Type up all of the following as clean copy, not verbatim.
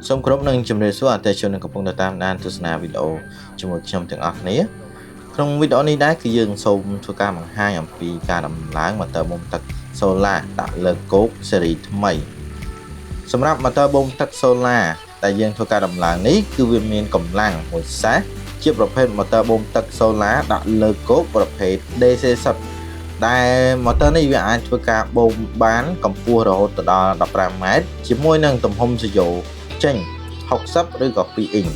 សូមគោរពនឹងជម្រាបសួរអតិថិជននឹងកំពុងតែតាមដានទស្សនាវីដេអូជាមួយខ្ញុំទាំងអស់គ្នាក្នុងវីដេអូនេះដែរគឺយើងសូមធ្វើការបង្ហាញអំពីការដំឡើងម៉ូទ័របូមទឹកសូឡាដាក់លើគោកស៊េរីថ្មីសម្រាប់ម៉ូទ័របូមទឹកសូឡាដែលយើងធ្វើការដំឡើងនេះគឺវាមានកម្លាំងមួយសេះជាប្រភេទម៉ូទ័របូមទឹកសូឡាដាក់លើគោកប្រភេទ DC10 ដែលម៉ូទ័រនេះវាអាចធ្វើការបូមបានកម្ពស់រហូតដល់15ម៉ែត្រជាមួយនឹងទំហំសយោចេញ60ឬក៏2អ៊ីង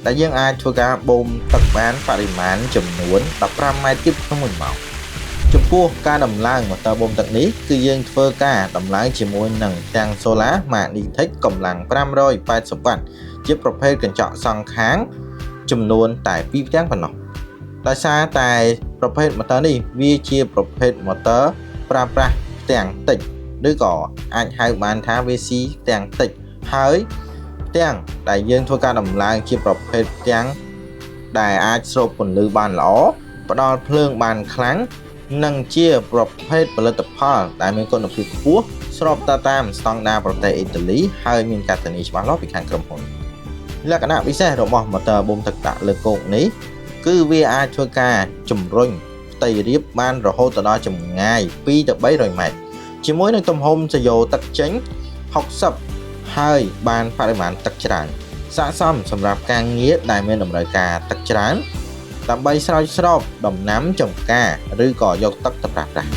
ដែលយើងអាចធ្វើការបូមទឹកបានបរិមាណចំនួន15ម៉ែត្រគីបក្នុង1ម៉ោងចំពោះការដំឡើងម៉ូទ័របូមទឹកនេះគឺយើងធ្វើការដំឡើងជាមួយនឹងទាំងសូឡា Magnetic កម្លាំង580វ៉ាត់ជាប្រភេទកញ្ចក់សងខាងចំនួនតែ2ផ្ទាំងប៉ុណ្ណោះដោយសារតែប្រភេទម៉ូទ័រនេះវាជាប្រភេទម៉ូទ័រប្រើប្រាស់ផ្ទាំងតិចឬក៏អាចហៅបានថាវាស៊ីផ្ទាំងតិចហើយផ្ទាំងដែលយើងធ្វើការដំឡើងជាប្រភេទផ្ទាំងដែលអាចស្រូបពន្លឺបានល្អផ្ដល់ភ្លើងបានខ្លាំងនិងជាប្រភេទផលិតផលដែលមានគុណភាពខ្ពស់ស្របទៅតាមស្តង់ដារប្រទេសអ៊ីតាលីហើយមានការធានាច្បាស់លាស់ពីខាងក្រុមហ៊ុនលក្ខណៈពិសេសរបស់ម៉ូទ័របូមទឹកដាក់លើគោកនេះគឺវាអាចធ្វើការជំរុញផ្ទៃរាបបានរហូតដល់ចម្ងាយ2ទៅ300ម៉ែត្រជាមួយនឹងទំហំសយោទឹកចេញ60ហើយបានបរិមាណទឹកច្រើនស័ក្តិសមសម្រាប់ការងារដែលមានតម្រូវការទឹកច្រើនដើម្បីស្រោចស្រពដំណាំចំការឬក៏យកទឹកទៅប្រើប្រាស់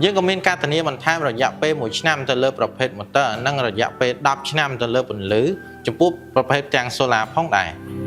យើងក៏មានការធានាបន្ថែមរយៈពេល1ឆ្នាំទៅលើប្រភេទម៉ូទ័រនិងរយៈពេល10ឆ្នាំទៅលើពន្លឺចំពោះប្រភេទទាំងសូឡាផងដែរ។